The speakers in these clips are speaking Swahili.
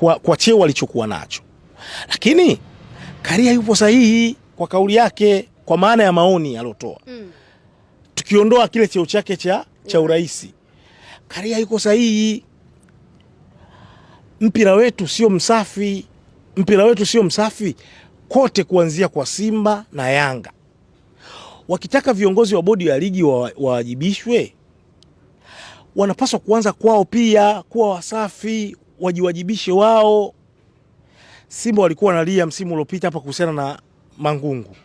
Kwa cheo alichokuwa nacho, lakini Karia yupo sahihi kwa kauli yake, kwa maana ya maoni aliyotoa. Tukiondoa kile cheo chake cha urais, Karia yuko sahihi. Mpira wetu sio msafi, mpira wetu sio msafi kote, kuanzia kwa Simba na Yanga. Wakitaka viongozi wa bodi ya ligi wawajibishwe, wanapaswa kuanza kwao pia kuwa wasafi, wajiwajibishe wao. Simba walikuwa wanalia msimu uliopita hapa kuhusiana na Mangungu.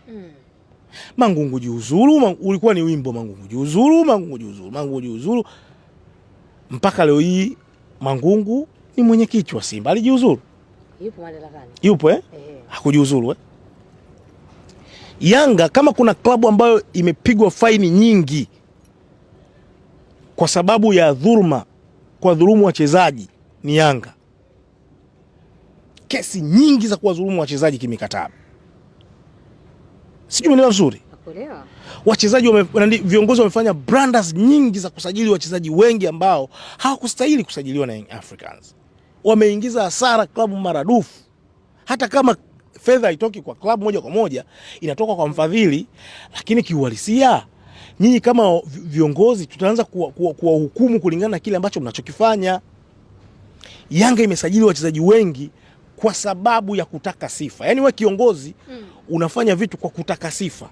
Mangungu jiuzuru, ulikuwa ni wimbo Mangungu jiuzuru, Mangungu jiuzuru, Mangungu jiuzuru. Mpaka leo hii Mangungu ni mwenyekiti wa Simba, alijiuzuru? Yupo madarakani. Yupo eh? Hakujiuzuru eh? Yanga kama kuna klabu ambayo imepigwa faini nyingi kwa sababu ya dhuluma, kwa dhulumu wachezaji ni Yanga. Kesi nyingi za kuwadhulumu wachezaji kimikataba, sijui umeelewa vizuri. Nakuelewa. Wachezaji viongozi wamefanya blunders nyingi za kusajili wachezaji wengi ambao hawakustahili kusajiliwa na Young Africans. Wameingiza hasara klabu maradufu. Hata kama fedha haitoki kwa klabu moja kwa moja, inatoka kwa mfadhili, lakini kiuhalisia nyinyi kama viongozi tutaanza kuwahukumu kulingana na kile ambacho mnachokifanya. Yanga imesajili wachezaji wengi kwa sababu ya kutaka sifa. Yaani wewe kiongozi unafanya vitu kwa kutaka sifa.